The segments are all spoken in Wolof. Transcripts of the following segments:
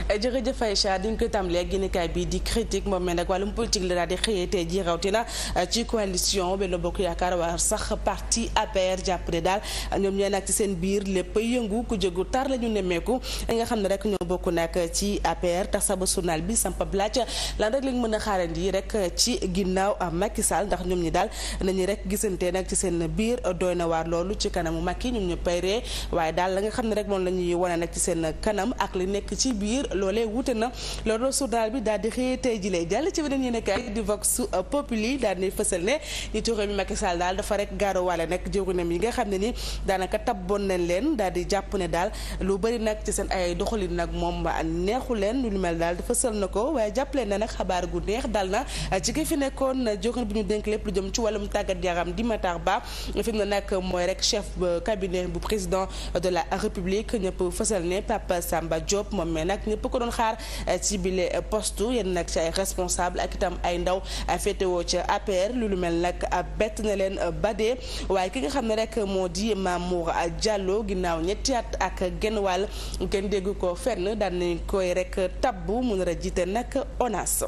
jërëjëf Aïcha diñ koy tàmbalee ak génnekaay bi di critique moom mel nag wàllum politique la daal di xëyee tey ji rawatina ci coalition Benno Bokk Yaakaar waa sax parti APR jàpp ne daal ñoom ñee nag ci seen biir lépp yëngu ku jógu tar la ñu nemmeeku li nga xam ne rek ñoo bokk nag ci APR tax sa ba journal bi samp laaj lan rek lañ mën a xaarandi rek ci ginnaaw Macky Sall ndax ñoom ñi daal nañu rek gisante nag ci seen biir doy na waar loolu ci kanamu Macky ñoom ñu pay ree waaye daal la nga xam ne rek moom la ñuy wane nag ci seen kanam ak li nekk ci biir loolee wute na loolu journal bi daal di xëyee tey ji lay jàll ci beneen yéenekaay di Vox Populi daal di fësal ne njiitu réew mi Macky Sall daal dafa rek gaaruwaale nag jëwrinam yi nga xam ne ni daanaka tabboon nañ leen daal di jàpp ne daal lu bëri nag ci seen ay doxalin nag moom neexu leen lu mel daal fësal na ko waaye jàppale na nag xabaar gu neex dal na ci ki fi nekkoon jëwrin bu ñu dénk lépp lu jëm ci wàllum tàggat yaram di Matar Ba fi mu ne nag mooy rek chef cabinet bu président de la République ñëpp fësal ne Papa Samba Diop moom mais nag ñëpp ko doon xaar ci bile poste yéen nag ci ay responsable ak itam ay ndaw féetewoo ca APR lu mel nag bett na leen badee waaye ki nga xam ne rek moo di Mamour Diallo ginnaaw ñetti at ak genn wàll kenn dégg ko fenn daan nañ koy rek tabbu mu nar a jiite nag ONAS.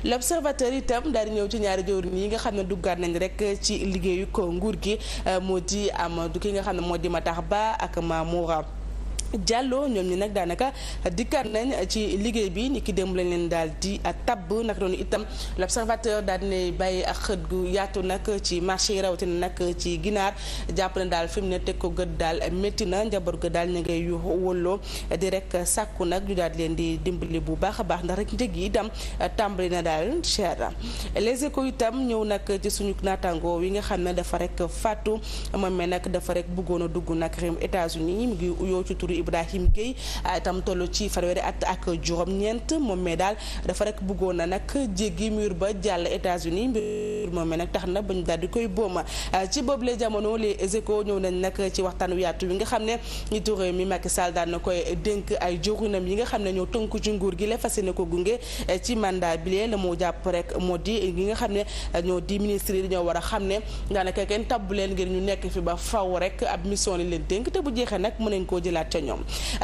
L'Observateur itam daal di ñëw ci ñaari jëwriñ yi nga xam ne duggaat nañ rek ci liggéeyu ko nguur gi moo di Amadou ki nga xam ne moo di Matar Ba ak Mamour Diallo ñoom ñi nag daanaka dikkaat nañ ci liggéey bi ni ki démb lañ leen daal di tabb nag noonu itam l'observateur daal di bàyyi ak xët gu yaatu nag ci marché yi rawatina nag ci ginaar jàpp ne daal fi mu ne teg ko gët daal métti na njaboot ga daal ñu ngay yu wólloo di rek sàkku nag ñu daal di leen di dimbali bu baax a baax ndax rek njëg yi itam tàmbali na daal cher. Les Échos itam ñëw nag ci suñu naataango wi nga xam ne dafa rek fàttu moom mais nag dafa rek bëggoon a dugg nag réewum États-Unis mu ngi uyoo ci turu Ibrahim Gueye itam toll ci fanweeri at ak juróom-ñeent moom mais daal dafa rek bëggoon na nag jéggi mur ba jàll États-Unis mbir moom mais nag tax na ba ñu daal di koy booma ci boobu les jamono les Échos ñëw nañ nag ci waxtaan wu yaatu wi nga xam ne njiitu réew mi Macky Sall daan na koy dénk ay jëwriñam yi nga xam ne ñoo tënku ci nguur gi la fas yéene ko gunge ci mandat bi la moo jàpp rek moo di gi nga xam ne ñoo di ministre yi dañoo war a xam ne daanaka kenn tabbu leen ngir ñu nekk fi ba faw rek ab mission li leen dénk te bu jeexee nag mën nañ koo jëlaat ca ñoom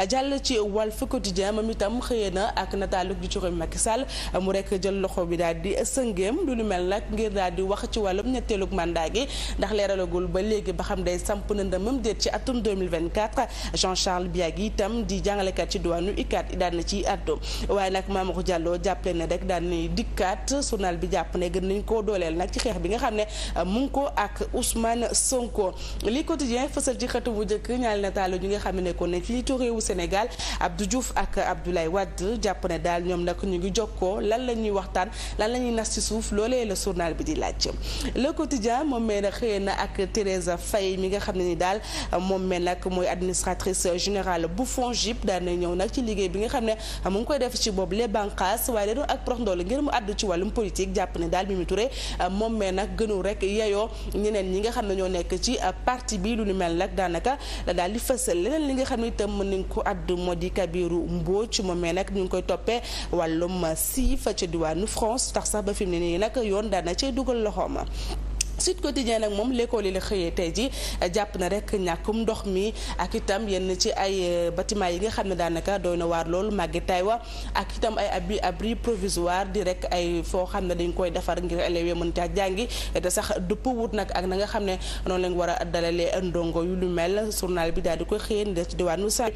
jàll ci Walf Quotidien moom itam xëyee na ak nataalu ji ci réew Macky Sall mu rek jël loxo bi daal di sëngeem lu mel nag ngir daal di wax ci wàllum ñetteelug mandat gi ndax leeralagul ba léegi ba xam day samp na ndëmam déet ci atum 2024 Jean-Charles Biagui itam di jàngalekat ci diwaanu UCAD daan na ci àddu waaye nag Mamadou Diallo jàppale ne rek daan na dikkaat journal bi jàpp ne gën nañ koo dooleel nag ci xeex bi nga xam ne mu ngi ko ak Ousmane Sonko li Quotidien fësal ci xëtu bu njëkk ñaari nataalu ñi nga xam ne nekkoon nañ ci réewu Sénégal Abdou Diouf ak Abdoulaye Wade jàpp ne daal ñoom nag ñu ngi jokkoo lan la ñuy waxtaan lan la ñuy nas ci suuf loolee la journal bi di laaj. Le Quotidien moom mee nag xëyee na ak Thérèse Faye mi nga xam ne ni daal moom mee nag mooy administratrice générale bu FONGIP daal na ñëw nag ci liggéey bi nga xam ne mu ngi koy def ci boobu les bànqaas waaye da doon ak prox ndool ngir mu àddu ci wàllum politique jàpp ne daal Mimi Touré moom mee nag gënu rek yeyoo ñeneen ñi nga xam ne ñoo nekk ci parti bi lu ni mel nag daanaka la daal di fësal leneen li nga xam ne itam mën nañ ko àddu moo di Kabiru Mbodj moom mee nag ñu ngi koy toppee wàllum siif ca diwaanu France tax sax ba fi mu ne nii nag yoon daan na cay dugal loxooma. Sud Quotidien nag moom l'école yi la xëyee tey ji jàpp na rek ñàkkum ndox mi ak itam yenn ci ay bâtiment yi nga xam ne daanaka doy na waar loolu màggetaay wa ak itam ay abri provisoire di rek ay foo xam ne dañ koy defar ngir élèves mën caa jàngi te sax dëpp wut nag ak na nga xam ne noonu lañ war a dalalee ndongo yu lu mel journal bi daal di koy xëyee des ci diwaanu sa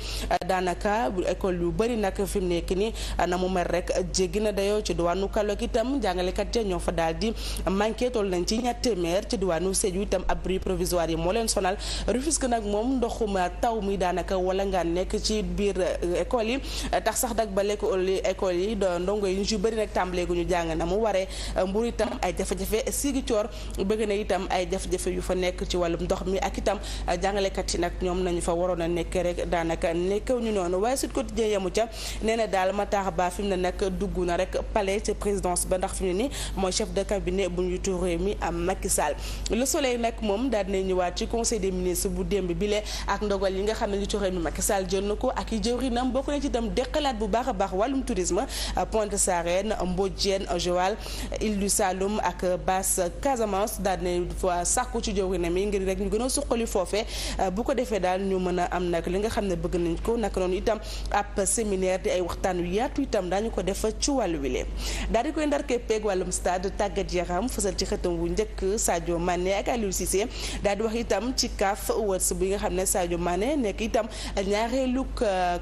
daanaka école yu bëri nag fi mu nekk ni na mu mel rek jéggi na dayoo ci diwaanu Kaolack itam jàngalekat ya ñoo fa daal di manqué toll nañ ci ñett téeméer ci diwaanu Sédhiou itam abri provisoire yi moo leen sonal Rufisque nag moom ndoxum taw mi daanaka wala ngaa nekk ci biir école yi tax sax dak ba école yi ndongo yi ñu bëri nag tàmbalee gu ñu jàng na mu waree Mbour itam ay jafe-jafe Ziguinchor bëgg na itam ay jafe-jafe yu fa nekk ci wàllum ndox mi ak itam jàngalekat yi nag ñoom nañu fa waroon a nekk rek daanaka nekkew ñu noonu waaye Sud Quotidien yemu ca nee na daal Matar Ba fi mu ne nag dugg na rek palais ci présidence ba ndax fi mu ne ni mooy chef de cabinet bu njiitu réew mi am Macky Sall Sall. Le Soleil nag moom daal dina ñëwaat ci conseil des ministres bu démb bile ak ndogal yi nga xam ne njiitu réew mi Macky Sall jël na ko ak i jëwrinam bokk na ci itam deqalaat bu baax a baax wàllum tourisme Pointe Sarène Mbodiène Joal Île du Saloum ak Basse Casamance daal dina fa sàkku ci jëwrinam yi ngir rek ñu gën a suqali foofee bu ko defee daal ñu mën a am nag li nga xam ne bëgg nañ ko naka noonu itam ab séminaire di ay waxtaan yu yaatu itam daañu ko def ci wàllu wile daal di koy ndarkee peeg wàllum stade tàggat yaram fësal ci xëtam wu njëkk Sadio Mané ak Aliou Cissé daal di wax itam ci CAF Awards bi nga xam ne Sadio Mané nekk itam ñaareelu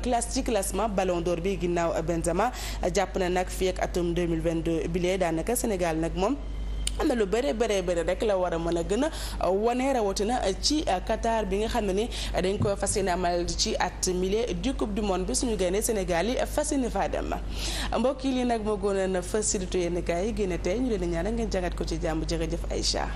classe ci classement Ballon d'Or bi ginnaaw Benzema jàpp na nag fii ak atum 2022 bile daanaka Sénégal nag moom am na lu bëre rek la war a mën a gën a wane rawatina ci Qatar bi nga xam ne ni dañ ko fas yéene amal ci at mille du coupe du monde bi suñu gaynde Sénégal yi fas yéene faa dem mbokk yi lii nag moo gënoon a fas yéene yéen kaay yi génne tey ñu leen di ñaan ngeen jàngat ko ci jàmm jërëjëf Aïcha